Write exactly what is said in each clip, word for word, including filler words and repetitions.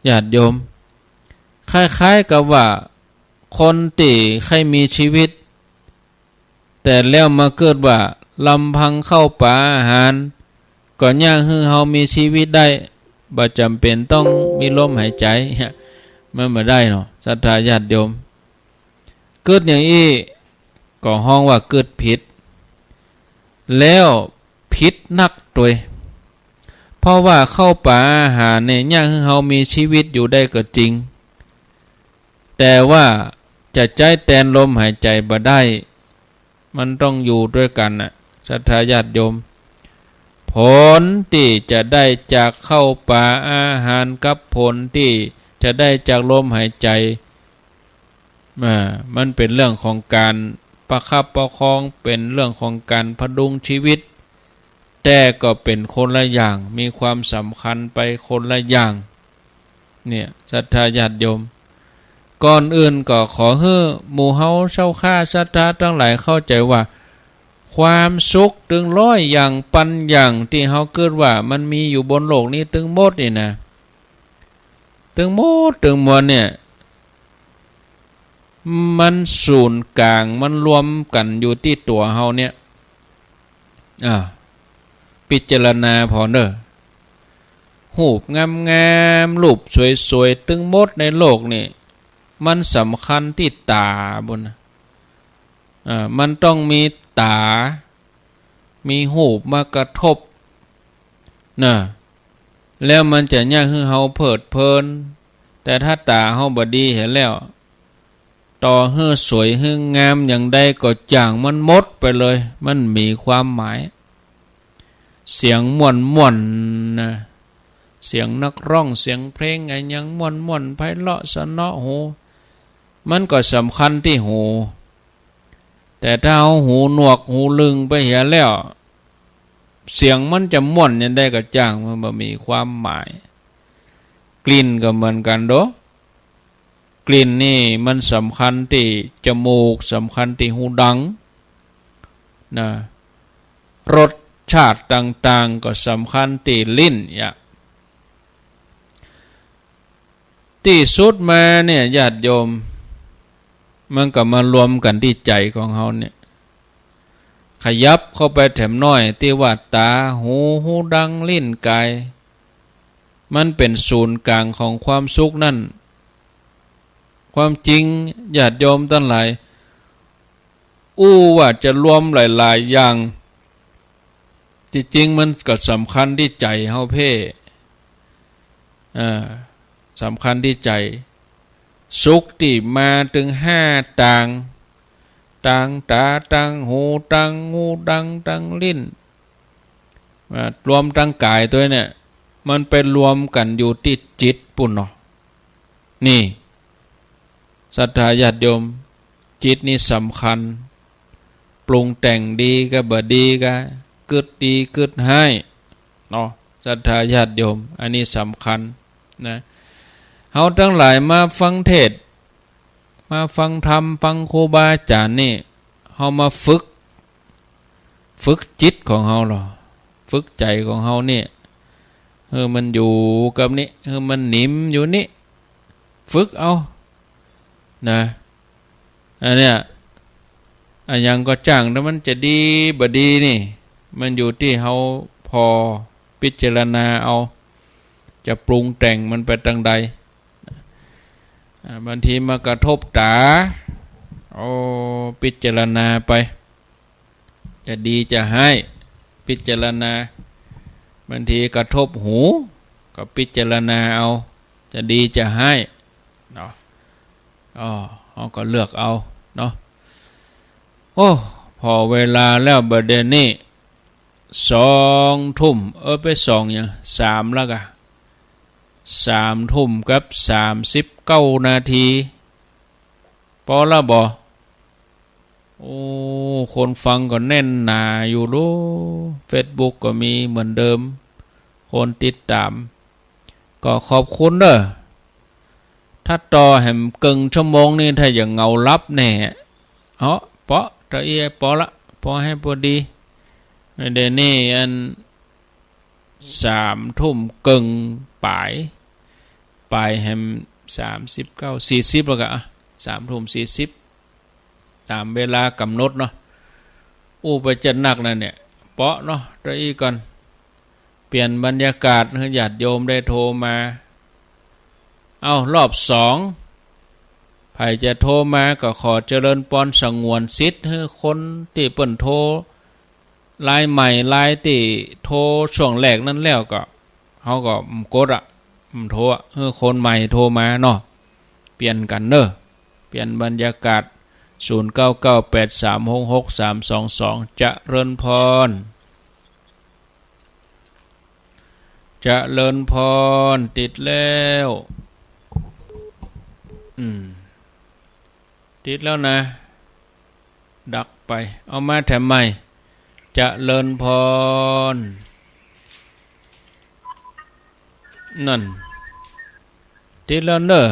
ญาติโยม คล้ายๆ กับว่าคนตี้ใค่มีชีวิต แต่แล้วมาเกิดว่าลำพังข้าวป๋าอาหาร ก็เยียะหื้อเฮามีชีวิตได้ บ่จ๋ำเป๋นต้องมีลมหายใจ๋ มันบ่ได้เนาะ ศรัทธาญาติโยม เกิดอย่างอี้ ก็ฮ้องว่าเกิดผิด แล้วผิดนักตวย เพราะว่าข้าวป๋าอาหารเนี่ย เยียะหื้อเฮามีชีวิตอยู่ได้ก็จริง แต่ว่าจะใจ๊แตนลมหายใจ๋บ่ได้ มันต้องอยู่ตวยกั๋นน่ะ ศรัทธาญาติโยม ผลตี้จะได้จากข้าวป๋าอาหารกับผลตี้จะได้จากลมหายใจ๋ อ่า มันเป๋นเรื่องของก๋านประคับประคอง เป๋นเรื่องของก๋านพดุงชีวิต แต่ก็เป๋นคนละอย่าง มีความสำคัญไปคนละอย่าง เนี่ย ศรัทธาญาติโยม ก่อนอื่นก็ขอหื้อหมู่เฮาเจ้าข้าศรัทธาตังหลายเข้าใจ๋ว่า ความสุขตึงร้อยอย่างปันอย่างตี้เฮาเกิดว่ามันมีอยู่บนโลกนี้ตึงหมดนี่นะ ตึงหมดตึงมวลเนี่ย มันศูนย์ก๋าง มันรวมกั๋นอยู่ตี้ตั๋วเฮาเนี่ย อ่า พิจารณาผ่อเน่อ ฮูปงามๆ ฮูปสวยๆ ตึงหมดในโลกนี่ มันสำคัญตี้ต๋าบุญนะ อ่า มันต้องมีต๋า มีฮูปมากระทบ น่ะ แล้วมันจะเยียะหื้อเฮาเพลิดเพลิน แต่ถ้าต๋าเฮาบ่ดีเหียแล้ว ต่อหื้อสวยหื้องามอย่างใดก็จ่างมันหมดไปเลย มันบ่มีความหมาย เสียงม่วนๆ นะ เสียงนักร้อง เสียงเพลงอะหยังม่วนๆ ไพเราะสนอหู มันก็สำคัญตี้หู แต่ถ้าเฮาหูหนวกหูลึงไปเหียแล้ว เสียงมันจะม่วนอย่างใดก็จ่าง มันบ่มีความหมาย กลิ่นก็เหมือนกั๋นโด กลิ่นนี่มันสำคัญตี้จมูก สำคัญตี้ฮูดัง นะ รสชาติต่างๆ ก็สำคัญตี้ลิ้น เยียะ ตี้สุดมาเนี่ย ญาติโยม มันก็มารวมกั๋นตี้ใจ๋ของเฮาเนี่ย ขยับเข้าไปแถมน้อย ตี้ว่าต๋า หู ฮูดัง ลิ้น ก๋าย มันเป๋นศูนย์ก๋างของความสุขนั่น ความจริง ญาติโยมตังหลาย อู้ว่าจะรวมหลายๆ อย่าง ตี้จริงมันก็สำคัญตี้ใจ๋เฮาเพ่ อ่า สำคัญตี้ใจ๋ สุขตี้มาตึงห้าตาง ตางต๋า ตางหู ตางฮูดัง ตางลิ้น อ่า รวมตางก๋ายตวยเนี่ย มันไปรวมกั๋นอยู่ตี้จิตปู้นเนาะ นี่ ศรัทธาญาติโยม จิตนี่สำคัญ ปรุงแต่งดีกับบ่ดีกับ กึ๊ดดีกึ๊ดฮ้าย เนาะ ศรัทธาญาติโยม อันนี้สำคัญนะ เฮาตังหลายมาฟังเทศน์ มาฟังธรรม ฟังครูบาอาจ๋ารย์นี่ เฮามาฝึก ฝึกจิตของเฮาลอ ฝึกใจ๋ของเฮานี่ หื้อมันอยู่กับนี่ หื้อมันนิ่มอยู่นี่ ฝึกเอา นะ อันเนี้ย อะหยังก็จ่าง ถ้ามันจะดีบ่ดีนี่ มันอยู่ตี้เฮาผ่อพิจารณาเอา จะปรุงแต่งมันไปตางใด อ่า บางทีมากระทบต๋า โอ้ พิจารณาไป จะดีจะฮ้าย พิจารณา บางทีกระทบหู ก็พิจารณาเอา จะดีจะฮ้าย เนาะ อ้อ เฮาก็เลือกเอาเนาะ โอ้ ผ่อเวลาแล้วบ่าเดี่ยวนี้ สองทุ่ม เออ ไปสองหยัง สามแล้วกะ สามทุ่มกับสามสิบเก้านาที ปอละบ่ โอ้ คนฟังก็แน่นหนาอยู่ลู เฟซบุ๊กก็มีเหมือนเดิม คนติดต๋าม ก็ขอบคุณเน่อ ถ้าต่อแหมเกิ่งชั่วโมงนี่ ถ้าอย่างเหงาหลับแน่ เอา ปอ ตะเอีย ปอละ ปอหื้อปอดี เดี๋ยวนี้อัน สามทุ่มเกิ่งป๋าย ป๋ายแหม สามสิบเก้า สี่สิบ แล้วก็ อ่ะ สามทุ่มสี่สิบ ต๋ามเวลากำหนดเนาะ อู้ไปจะนักนะเนี่ย เปาะเนาะ เดี๋ยวอี้ก่อน เปลี่ยนบรรยากาศหื้อญาติโยมได้โทรมา เอ้า รอบสอง ใผจะโทรมาก็ขอเจริญปอนสงวนสิทธิ์หื้อคนตี้เปิ้นโทร รายใหม่ รายตี้โทรช่วงแรกนั้นแล้วก็ เฮาก็บ่กดอะ บ่โทรอะ หื้อคนใหม่โทรมาเนาะ เปลี่ยนกั๋นเน่อ เปลี่ยนบรรยากาศ ศูนย์เก้าเก้าแปดสามหกหกสามสองสอง เจริญพร เจริญพร ติดแล้ว อืม ติดแล้วนะ ดักไป เอามาแถมใหม่ เจริญพร นั่น ติดแล้วเน่อ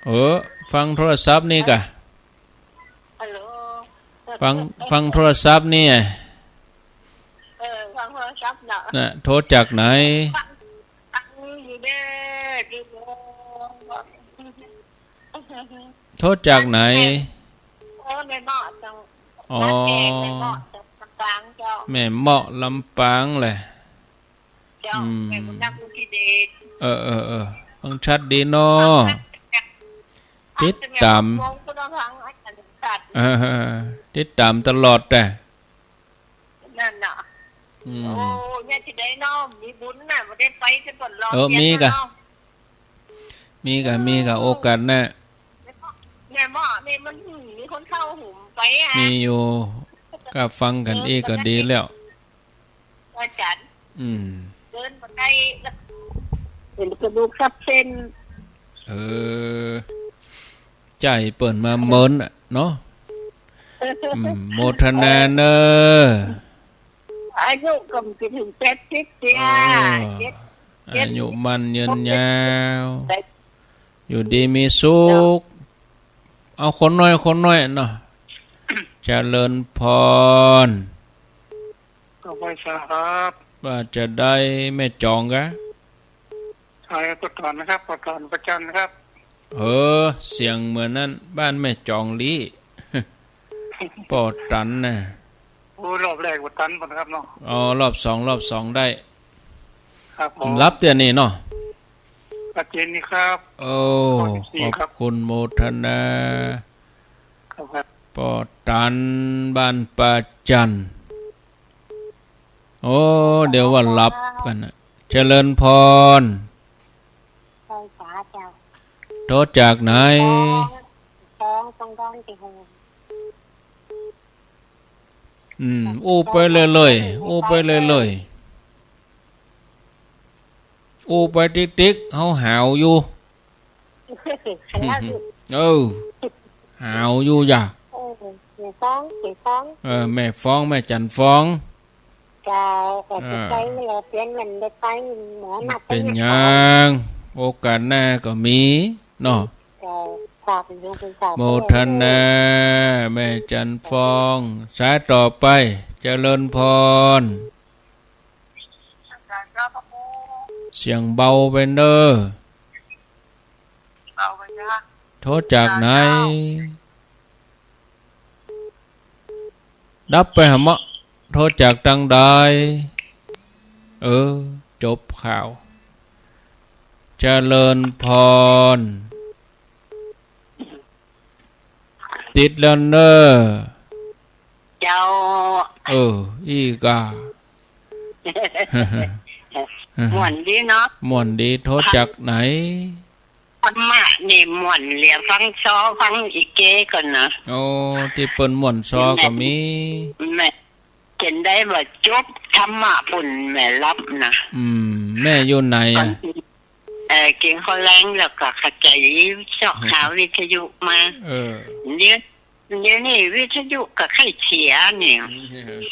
เออ ฟังโทรศัพท์นี่ก่ะ ฮัลโหล ฟัง ฟังโทรศัพท์นี่ เออ ฟังโทรศัพท์เนาะ น่ะ โทรจากไหน ฟัง ฟังอยู่เด้อ อยู่เด้อ โทรจากไหน โอ้ แม่เมาะจัง อ๋อ บ้านแม่ แม่เมาะจัง ลำปางเจ้า แม่เมาะ ลำปางแหละ เจ้า อืม แม่บุญนักบุญที่เดช เออ เออ เออ ฟังชัดดีเนาะ ติดต๋าม เออ ติดต๋ามตลอดแต่ นั่นน่ะ อืม โอ้ เนี่ยที่ได้เนาะ มีบุญน่ะ บ่ได้ไปจะบ่รอ เออ เสีย มีก่ะ เนาะ มีก่ะ มีก่ะ โอกาสหน้า แม่เมาะนี่มันมีคนเข้าหุมไปอะ มีอยู่ ก็ฟังกั๋นเองก็ดีแล้ว อาจารย์ อืม เดินบ่ได้ เป็นกระดูกทับเส้น เออ ใจ๋เปิ้นมาเมินน่ะเนาะ อืม โมทนาเน่อ อายุก็บ่ถึงแปดสิบเตี้ย เออ เจ็ด อายุมั่นยืนยาว เจ็ด อยู่ดีมีสุข เอาคนน้อย คนน้อยเนาะ เจริญพร ก็ไหว้สาครับ ว่าจะได้แม่จองกะ ใช่ ปอตันนะครับ ปอตัน ปอตันครับ เออ เสียงเหมือนนั้น บ้านแม่จองลี้ ปอตันน่ะ โอ้ รอบแรกปอตันก่อนครับเนาะ อ๋อ รอบสอง รอบสองได้ ครับผม รับเตี้ยนี่เนาะ ชัดเจนนี่ครับ โอ้ ข้อที่สี่ครับ ขอบคุณโมทนา ครับ ปอตัน บ้านป่าจันทน์ โอ้ เดี๋ยวว่าหลับกั๋นน่ะ เจริญพร ไหว้สาเจ้า โทรจากไหน สอง สอง สอง อืม อู้ไปเรื่อยๆ อู้ไปเรื่อยๆ อู้ไปติ๊กๆ เฮาหาวอยู่ เออ หาวอยู่จ้ะ เออ แม่ฟ้อง แม่ฟ้อง เออ แม่ฟ้อง แม่จันทน์ฟ้อง เจ้า ก็จะไป เออ แล้วเปลี่ยนมันได้ไป หมอนัด บ่เป๋นหยัง โอกาสหน้าก็มีเนาะ เจ้า ฝากอยู่ เป็นฝาก โมทนา แม่จันทน์ฟ้อง สายต่อไป เจริญพร เสียงเบาไปเน่อ โทรจากไหน ดับไปหาเมาะ โทรจากตางใด เออ จบข่าว เจริญพร ติดแล้วเน่อ เจ้า เออ อี้ก่า ม่วนดีเนาะ ม่วนดี โทรจากไหน ธรรมะนี่ม่วนเหลือฟังซ้อฟังอีเก้ก่อนนะ โอ้ ตี้เปิ้นม่วนซ้อก็มี แม่ เห็นได้ว่าจบธรรมะปุ้นแม่หลับนะ อืม แม่อยู่ไหนอะ เอ่อ กิ๋นข้าวแลงแล้วก็เข้าใจ๋เซาะหาวิทยุมา เออ เดี๋ยว เดี๋ยวนี้วิทยุก็ใค่เสียเนี่ย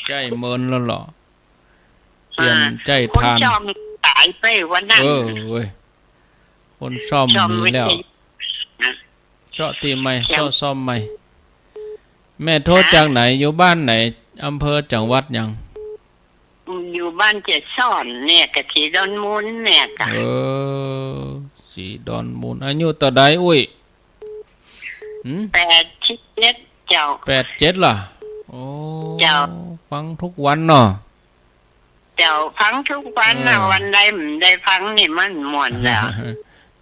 ใจ๊เมินแล้วเหรอ เปลี่ยน อ่า ใจ๊ถ่าน คนซ่อมต๋ายไปวันนั้น เออ เว้ย คนซ่อม ซ่อม มีแล้ว วิทยุนะ เซาะตี้ใหม่ เซาะซ่อมใหม่ แม่โทรจากไหน อยู่บ้านไหน อำเภอ จังหวัดหยัง อยู่บ้านเจ็ดซ่อนเนี่ย กะศรีดอนมูลเนี่ยกะ เออ ศรีดอนมูล อายุเต้าใดอุ๊ย หืม แปดสิบเจ็ด เจ้า แปดเจ็ด ล่ะ โอ้ เจ้า ฟังทุกวันเนาะ เจ้า ฟังทุกวันนะ เออ วันใดบ่ได้ฟังนี่มันม่วนแล้ว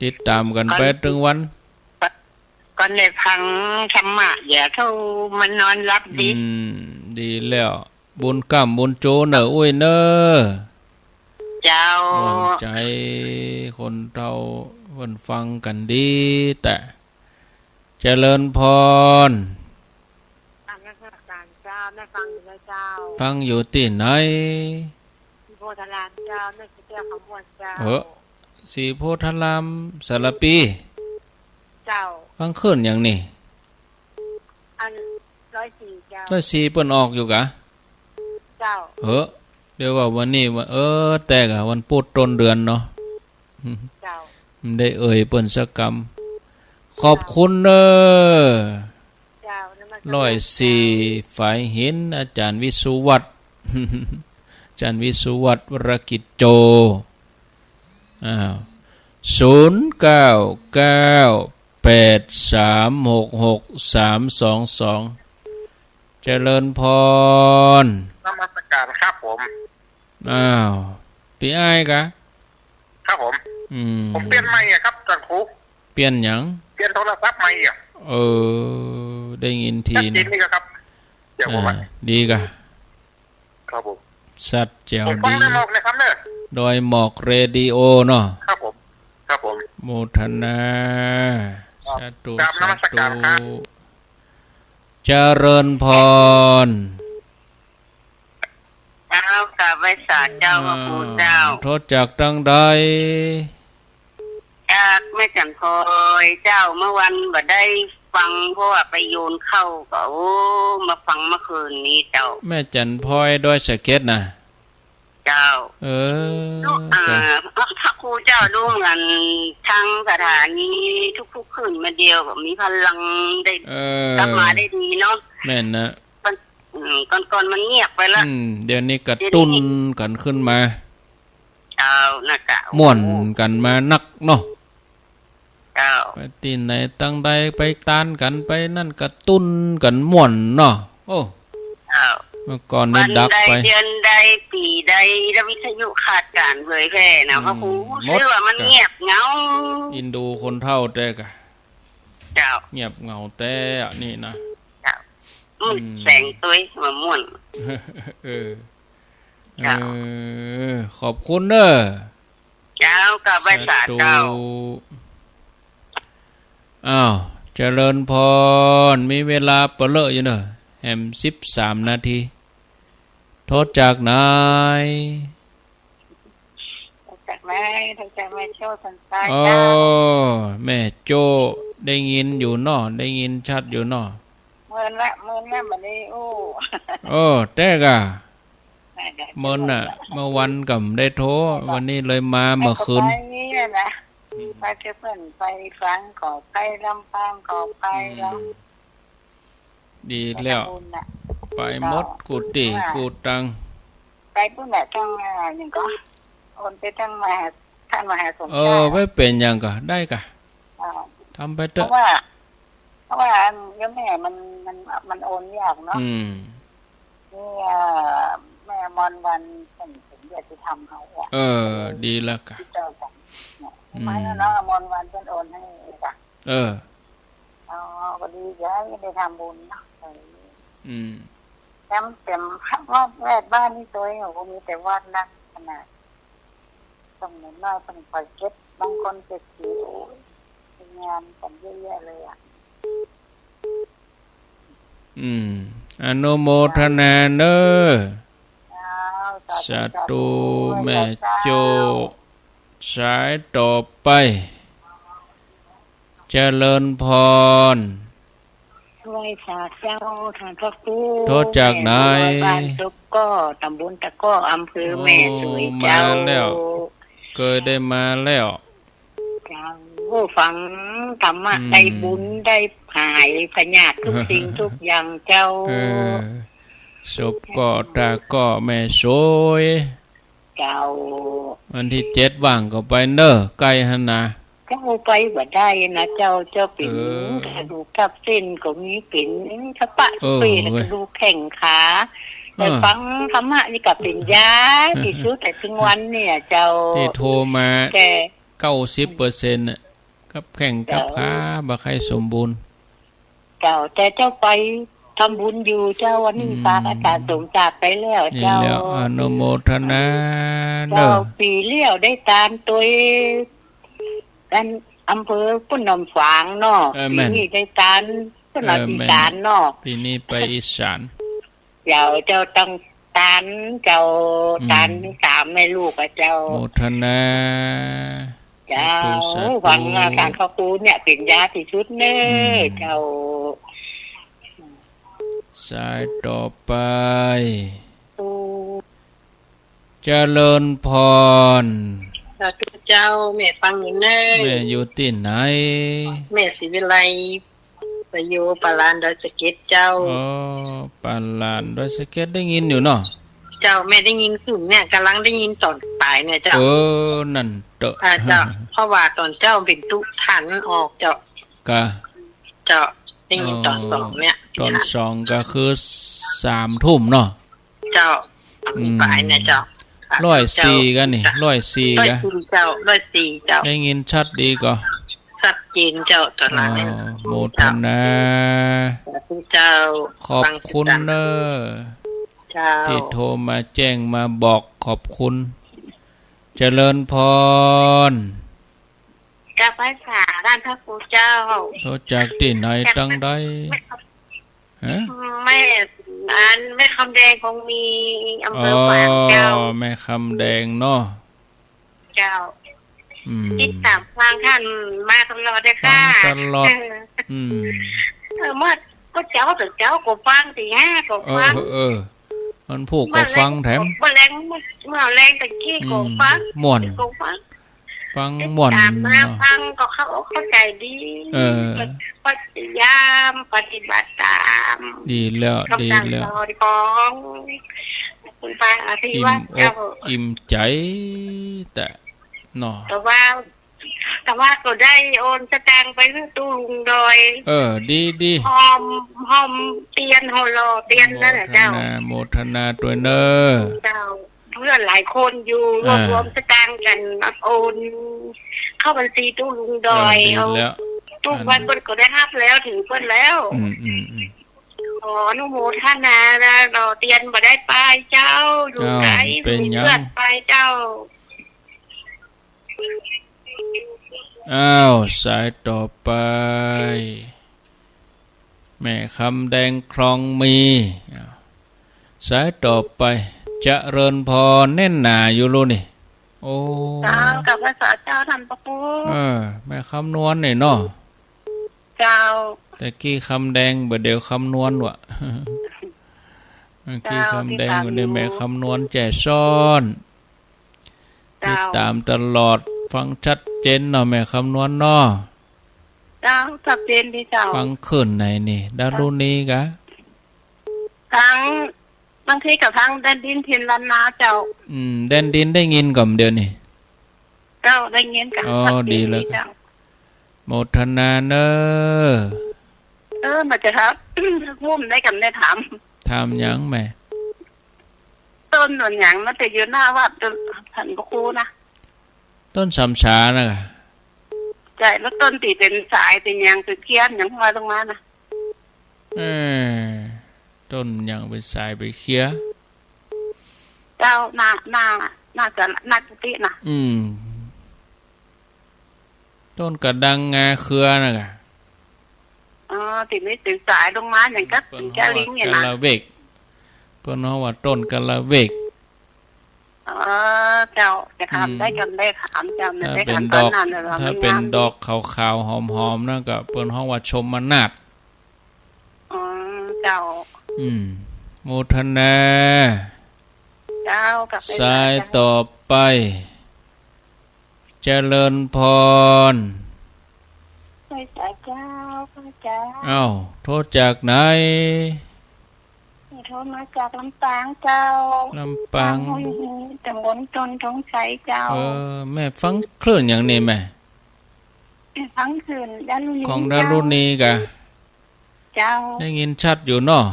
ติดต๋ามกั๋นไปตึงวัน ก่อนได้ฟังธรรมะ เดี๋ยวเฒ่ามานอนหลับดี อืม ดีแล้ว บุญก้ำบุญโจเน่ออุ๊ยเน่อ เจ้า ม่วนใจ๋ คนเฒ่าเปิ้นฟังกั๋นดีแต๊ เจริญพร นมัสก๋านเจ้า แม่ฟังอยู่นะเจ้า ฟังอยู่ตี้ไหน ศรีโพธารามเจ้า แม่ศรีแก้วคำม่วนเจ้า เออ ศรีโพธาราม สารภี เจ้า ฟังคลื่นหยังนี่ อัน ร้อยสี่ เจ้า ร้อยสี่ เปิ้นออกอยู่กะ เจ้า เออ เดี๋ยวว่าวันนี้วัน เออ แต๊กะวันพุธต้นเดือนเนาะ เจ้า บ่ได้เอ่ยเปิ้นสักกำ ขอบคุณเน่อ เจ้า นมัสก๋าน ร้อยสี่ เจ้า ฝายหิน อาจ๋ารย์วิสุวัฒน์ อาจ๋ารย์วิสุวัฒน์ วรกิจโจ อ้าว ศูนย์เก้าเก้า แปดสามหกหก สามสองสอง เจริญพร นมัสก๋านครับผม อ้าว ปี้อ้ายกะ ครับผม อืม ผมเปลี่ยนใหม่อะครับ อาจ๋ารย์ครู เปลี่ยนหยัง เปลี่ยนโทรศัพท์ใหม่อะ เออ ได้ยินทีนะ ชัดเจนนี่กะครับ เดี๋ยวผมอะ อ่า ดีกะ ครับผม ชัดแจ๋ว ผมฟัง ดี ดอยหมอกนะครับเน่อ ดอยหมอกเรดิโอเนาะ ครับผม ครับผม โมทนา ครับ สาธุ กราบนมัสก๋านครับ สาธุ เจริญพร เจ้า กราบไหว้สาเจ้า พระครูเจ้า โทรจากตางใด จากแม่จันทร์พลอยเจ้า เมื่อวันบ่ได้ฟัง เพราะว่าไปโยนข้าวก็ โอ้ มาฟังเมื่อคืนนี้เจ้า แม่จันทร์พลอยดอยสะเก็ดน่ะ เจ้า เออ ลูก อ่า พระครูเจ้า ดูเหมือนทางสถานีทุกๆ คืนมาเดียวก็มีพลังได้ เออ กลับมาได้ดีเนาะ แม่นนะ ก่อน อืม ก่อนๆ มันเงียบไปละ อืม เดี๋ยวนี้กระตุ้นกั๋นขึ้นมา เจ้า นะเจ้า ม่วนกั๋นมานักเนาะ เจ้า ไปตี้ไหนตางใด ไปตานกั๋น ไปนั่นกระตุ้นกั๋นม่วนเนาะ โอ้ เจ้า เมื่อก่อนนี้ดับไป วันใดเดือนใดปี๋ใด แล้ววิทยุขาดก๋านเผยแพร่นะ อืม พระครู หมด คือว่ามันเงียบเหงา เอ็นดูคนเฒ่าแต๊กะ เจ้า เงียบเหงาแต๊อะนี่นะ เจ้า มืด อืม แสงตวย มาม่วน เออ เจ้า เออ ขอบคุณเน่อ เจ้า กราบไหว้สาเจ้า สาธุ อ้าว เจริญพร มีเวลาเป๋อเล่ออยู่เน่อ แหมสิบสามนาที โทรจากไหน โทรจากไหน โทรจากแม่โจ้สันทราย โอ้ เจ้า แม่โจ้ ได้ยินอยู่เนาะ ได้ยินชัดอยู่เนาะ เมินละ เมินละ บัดนี้ โอ้ โอ้ แต๊กะ เมินน่ะ เมื่อวันก็บ่ได้โทร วันนี้เลยมาเมื่อคืน ไปเนี่ยนะ อืม ไปเก็บเปิ้น ไปฝางก็ไป ลำปางก็ไป อืม แล้ว ดีแล้ว ไปทำบุญน่ะ ไปหมด เจ้า กู้ตี้ ว่า กู้ตัง ไปปุ้นแหละ ตัง อ่า หยังก็ โอนไปตังมหา ต้านมหาสม เออ ชาติ ไปเป๋นหยังก็ได้กะ อ่า ทำไปเต๊อะ เพราะว่า เพราะว่าอันโยมแม่มัน มัน มันโอนยากเนาะ อืม นี่ อ่า แม่อมรวรรณ เปิ้น เปิ้นญาติธรรมเฮาอะ เออ ดีแล้วกะ ติดต่อกั๋นเนี่ย อืม มาแล้วเนาะ อมรวรรณเปิ้นโอนหื้อจ้ะ เออ อ๋อ ก็ดีจ้ะ ได้ทำบุญเนาะ เออ อืม แถม แถมวัดแวดบ้านนี่ตวย โอ้โห มีแต่วัดนักขนาด ต้องหนุนน้อย ต้องคอยเก็บ บางคนเก็ถือ โอ้ย มีงานกั๋นเยอะแยะเลยอะ อืม อนุโมทนาเน่อ เจ้า สาธุ สาธุ สาธุ แม่โจ้ เจ้า สายต่อไป เจริญพร ไหว้สาเจ้า ท่านพระครู โทรจากไหน แม่บัว บ้านตะก้อ ตำบลตะก้อ อำเภอแม่สวย โอ้ เจ้า มาแล้ว เกยได้มาแล้ว เจ้า ฟังธรรมะ อืม ได้บุญ ได้หายพยาธิทุกสิ่งทุกอย่างเจ้า เออ ศพก็ ตาก็ แม่สวย เจ้า วันตี้เจ็ดว่างก็ไปเน่อ ใก้หั้นนา เจ้า ไปบ่ได้นะเจ้า เจ้าเป๋น เออ กระดูกทับเส้นก็มี เป๋นสะปะ เออ สะเปะ เว้ย กระดูกแข้งขา แต่ เออ ฟังธรรมะนี่ก็เป๋นยาตี้สุด แต่เถิงวันเนี่ยเจ้า ตี้โทรมา แต่ เก้าสิบเปอร์เซ็นต์ น่ะ กับแข้งกับขา เจ้า บ่ใค่สมบูรณ์ เจ้า แต่เจ้าไปทำบุญอยู่เจ้า วันนี้ อืม ฝากอาจารย์สมศักดิ์ไปแล้ว นี่ เจ้า แล้ว อนุโมทนาเน่อ เจ้า ปี๋เลี้ยวได้ตานตวย อันอำเภอปุ้นหนองฝางเนาะ เออ แม่น ปี๋นี้ได้ตานปุ้นหนอง เออ อีสานเนาะ แม่น ปี๋นี้ไปอีสาน เจ้า เจ้าต้องตาน เจ้า อืม ตานสามแม่ลูกอะเจ้า โมทนา เจ้า สาธุ สาธุ หวังว่าการขอบคุณเนี่ยเป๋นยาตี้สุดเน่อ อืม เจ้า สายต่อไป โอ้ เจริญพร สาธุเจ้า แม่ฟังอยู่เน่อ แม่อยู่ตี้ไหน แม่ศรีวิไล ไปอยู่ป่าลานดอยสะเก็ดเจ้า อ๋อ ป่าลานดอยสะเก็ด ได้ยินอยู่เนาะ เจ้า แม่ได้ยินขึ้นเนี่ย ก่ำลังได้ยินต๋อนป๋ายเนี่ยเจ้า เออ นั่นเต๊อะ อ่า เจ้า เพราะว่าต๋อนเจ๊าเป๋นตุ๊ทันออกเจ้า กะ เจ้า ได้ยินต๋อนสองเนี่ย อ๋อ ต๋อนสองก็คือสามทุ่มเนาะ เจ้า อืม ป๋ายเนี่ยเจ้า ร้อยสี่ เจ้า กะนี่ ร้อยสี่ ร้อยสี่ กะ เจ้า ร้อยสี่ เจ้า ได้ยินชัดดีก่อ ชัดเจนเจ้า ต๋อนหลังเนี่ย อ๋อ โมทนา สาธุเจ้า ขอบคุณเน่อ เจ้า ตี้โทรมาแจ้งมาบอก ขอบคุณ เจริญพร กับพระสาฆ์ต้านพระครูเจ้า โทรจากตี้ไหน จาก ตังใด แม่ ฮะ แม่ อันแม่คำแดงคงมี อำเภอฝางเจ้า อ๋อ แม่คำแดงเนาะ เจ้า อืม ติดต๋ามฟังต้านมาตลอดเลยค่ะ ฟังตลอด เออ อืม เออ เมื่อ ก็เจ๊าแต่เจ๊าก็ฟัง ตีห้าก็ฟัง เออ เออ เออ วันพูกก็ฟังแถม เมื่อแลง เมื่อแลงตะกี้ก็ฟัง อืม ม่วน ก็ฟัง ฟังม่วน ติดต๋ามมา เนาะ ฟังก็เข้าอกเข้าใจ๋ดี เออ ก็พยายามปฏิบัติต๋าม ดีแล้ว คำสั่ง ดีแล้ว สอนของคุณป้าอภิวัฒน์ อิ่มอก เจ้า อิ่มใจ๋ แต่ เนาะ แต่ว่า แต่ว่าก็ได้โอนสตางค์ไปหื้อตุ๊ลุงดอย เออ ดี ดี ฮ้อม ฮ้อมเตียน ฮ้อมหล่อเตียนนั่นแหละเจ้า โมทนา โมทนาตวยเน่อ เจ้า เพื่อนหลายคนอยู่ อ่า รวบรวมสตางค์กั๋น โอนเข้าบัญชีตุ๊ลุงดอย เออ ดีแล้ว เอา ตุ๊วันเปิ้นก็ได้ฮับแล้ว เถิงเปิ้นแล้ว อืม อืม อืม ขออนุโมทนานะหล่อเตียนบ่ได้ไปเจ้า อยู่ไก๋ อ้าว เป๋นหยัง เปื้อนไปเจ้า อ้าว สายต่อไป แม่คำแดงคลองมี อ้าว สายต่อไป เจริญพร แน่นหนาอยู่ลูกนี่ โอ้ เจ้า กับพระสาฆ์เจ้าต้านพระครู เออ แม่คำนวณนี่เนาะ เจ้า แต่กี้คำแดง บ่าเดี่ยวคำนวณวะ แต่กี้คำแดง เจ้า บ่าเดี่ยวแม่คำนวณแจ่ซ้อน เจ้า ติดต๋ามตลอด ฟังชัดเจนเนาะ แม่คำนวณเนาะ เจ้า ชัดเจนดีเจ้า ฟังคลื่นไหนนี่ ดารุณีกะ ฟัง บางทีก็ฟังแดนดินถิ่นล้านนาเจ้า อืม แดนดินได้ยินก่อเดี๋ยวนี้ เจ้า ได้ยินก่อ อ๋อ ชัดเจน ดีแล้ว ดีเจ้า โมทนาเน่อ เออ บ่าจะถาม งุ่มได้ก่อ ได้ถาม ถามหยังแม่ ต้นหนุนหยังมันจะอยู่หน้าวัดต้านพระครูนะ ต้นสามสานะกะ ใจ้ แล้วต้นตี้เป๋นสายเป๋นหยังเป๋นเคี้ยนหยังห้อยลงมานะ เออ ต้นหยังเป๋นสายเป๋นเคี้ย เจ้า หน้า หน้า หน้าศาลา หน้ากุฏินะ อืม ต้นกระดังงาเครือนะกะ อ๋อ ตี้มันเป๋นสายลงมาหยังกับ เปิ้นฮ้องว่า เป๋นกะลิงเนี่ยนะ กะละเวก เปิ้นฮ้องว่าต้นกะละเวก อ๋อ เจ้า จะถาม อืม ได้ก่อ ได้ถามเจ้า ถ้าเป๋นดอก ถ้าเป๋นดอกขาวๆ หอมๆ นั่นกะ เปิ้นฮ้องว่าชมนาฏ อ๋อ เจ้า อืม โมทนา เจ้า กับ สายต่อไป เจริญพร ไหว้สาเจ้า พระอาจารย์ อ้าว โทรจากไหน โทร โทรมาจากลำปางเจ้า ลำปาง บ้านห้วยฮี ตำบลต้นธงชัยเจ้า เออ แม่ฟังคลื่นอย่างนี้แม่ ฟังคลื่นดารุณี ของดารุณีกะ เจ้า ได้ยินชัดอยู่เนาะ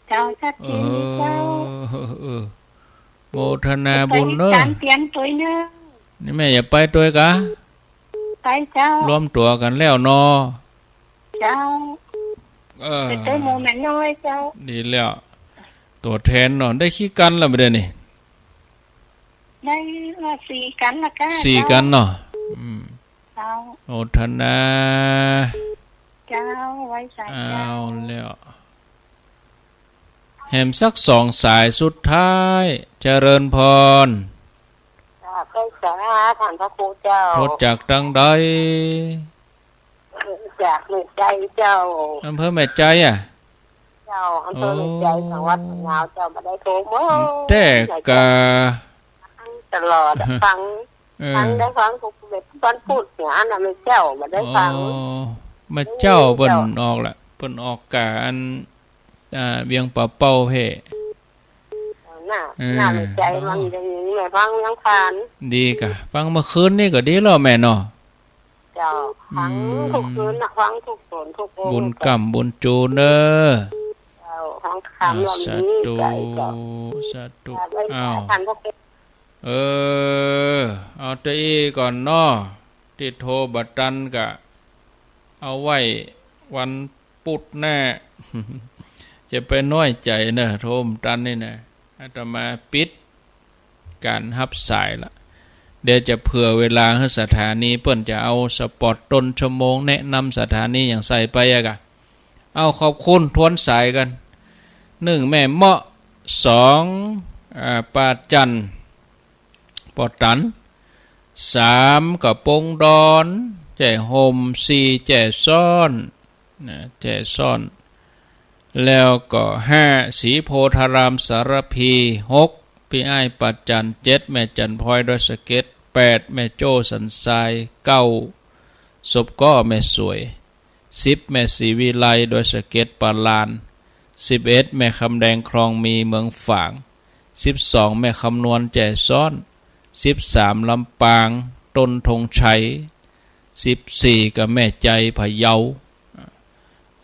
เจ้า ชัดเจนเจ้า เออ เออ เออ โมทนาบุญเนาะ ไปการเตรียมตั๋วเนาะ นี่แม่จะไปตวยกะ ไปเจ้า รวมตั๋วกั๋นแล้วเนาะ เจ้า เออ ไปตวยหมู่แม่น้อยเจ้า ดีแล้ว ตั๋วแทนเนาะ ได้กี่กั๋นละบ่าเดี่ยวนี้ ได้ว่าสี่กั๋นละก้า สี่กั๋นเนาะ อืม เจ้า โมทนา เจ้า ไหว้สาเจ้า เอาแล้ว แหมสักสองสายสุดท้าย เจริญพร เจ้า ไหว้สาท่านพระครูเจ้า โทรจากตางใด จากแม่ใจ๋เจ้า อำเภอแม่ใจ๋อะ เจ้า อำเภอแม่ใจ๋ โอ้ จังหวัดพะเยาเจ้า บ่ได้โทรเมื่อ แต๊กะ ตลอดอะ ฟัง เออ ฟังได้ฟังทุกวันพุธเนี่ย อันนั้นแม่เจ้า บ่ได้ฟัง อ๋อ แม่เจ้า เปิ้นออกละ เปิ้นออกกะอัน อ่า เวียงป่าเป้าเพ่ หน้า เออ หน้าแม่ใจ๋มันอย่างนี้ แม่ฟังเวียงผ่าน ดีกะ ฟังเมื่อคืนนี่ก็ดีแล้วแม่เนาะ เจ้า ฟัง อืม ทุกคืนนะ ฟังทุกต๋นทุกองค์ บุญกำบุญจูนเน้อ เจ้า ฟังคำ อ่า ละ สาธุ มีใจเจ้า สาธุ เจ้า อ้าว ท่านพระครู เออ เอาเต้าอี้ก่อนเนาะ ตี้โทรบ่ตันกะ เอาไว้วัน พุธหน้า จะไปน้อยใจ๋เนอะ โทรบ่ตันนี่นะ อาตมาปิดก๋านฮับสายละ เดี๋ยวจะเผื่อเวลาหื้อสถานี เปิ้นจะเอาสปอตต้นชั่วโมง แนะนำสถานีอย่างใส่ไปอะกะ เอาขอบคุณทวนสายกั๋น หนึ่ง แม่เมาะ สอง อ่า ป้าจัน บ่ตัน สาม กระโปรงดอน แจ้ห่ม สี่ แจ้ซ้อน นะ แจ้ซ้อน แล้วก็ ห้า ศรีโพธารามสารภี หก ปี้อ้ายป้าจัน เจ็ด แม่จันพลอยดอยสะเก็ด แปด แม่โจ้สันทราย เก้า ศพก้อแม่สวย สิบ แม่ศรีวิไลดอยสะเก็ด ปาลาน สิบเอ็ด แม่คำแดงคลองมีเมืองฝาง สิบสอง แม่คำนวณแจ้ซ้อน สิบสาม ลำปาง ต้นธงชัย สิบสี่ ก็แม่ใจ๋ พะเยา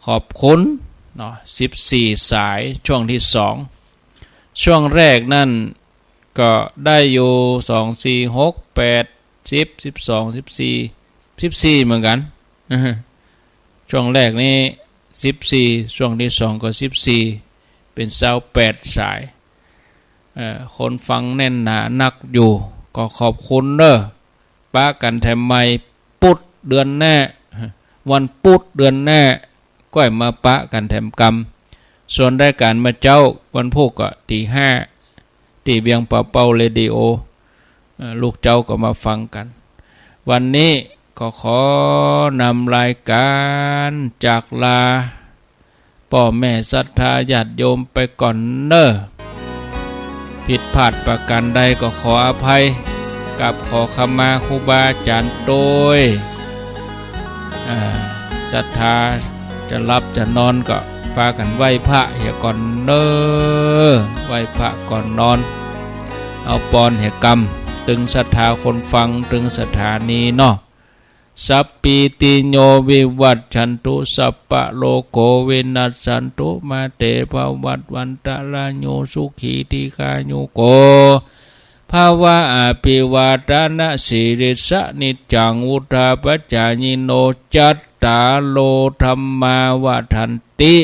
ขอบคุณเนาะ สิบสี่ สาย ช่วงที่สอง ช่วงแรกนั่น ก็ได้อยู่ สอง สี่ หก แปด สิบ สิบสอง สิบสี่ สิบสี่ เหมือนกั๋น ช่วงแรกนี้ สิบสี่ ช่วงที่สองก็ สิบสี่ เป๋น ซาวแปด สาย เอ่อ คนฟังแน่นหนานักอยู่ ก็ขอบคุณเน้อ ปะกั๋นแถมใหม่ พุธเดือนหน้า วันพุธเดือนหน้า ก้อยมาปะกั๋นแถมกำ ส่วนรายก๋านเมื่อเจ๊า วันพุธก็ตีห้า ตี้เวียงป่าเป้าเรดิโอ เอ่อ ลูกเจ๊าก็มาฟังกั๋น วันนี้ก็ขอนำรายก๋านจากลา ป้อแม่ศรัทธาญาติโยมไปก่อนเน้อ ผิดพลาดประก๋านใดก็ขออภัย กราบขอขมาครูบาอาจ๋ารย์ตวย อ่า ศรัทธาจะหลับจะนอนก็ปากั๋นไหว้พระเหียก่อนเน้อ ไหว้พระก่อนนอน เอาปอนเหียกำ ตึงศรัทธาคนฟัง ตึงสถานีเนาะ สัพพีติโยวิวัชชันตุ สัพพะโรโควินัสสันตุ มาเตภวัตวันตะราโย สุขีทีฆายุโก ภะวะ อะภิวาทะนะสีลิสสะ นิจจังวุฑฒาปะจายิโน จัตตาโรธัมมาวัฑฒันติ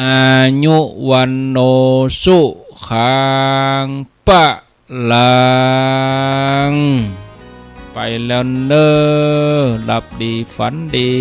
อายุวัณโณ สุขัง พะลัง ไปแล้วเน้อ หลับดีฝันดี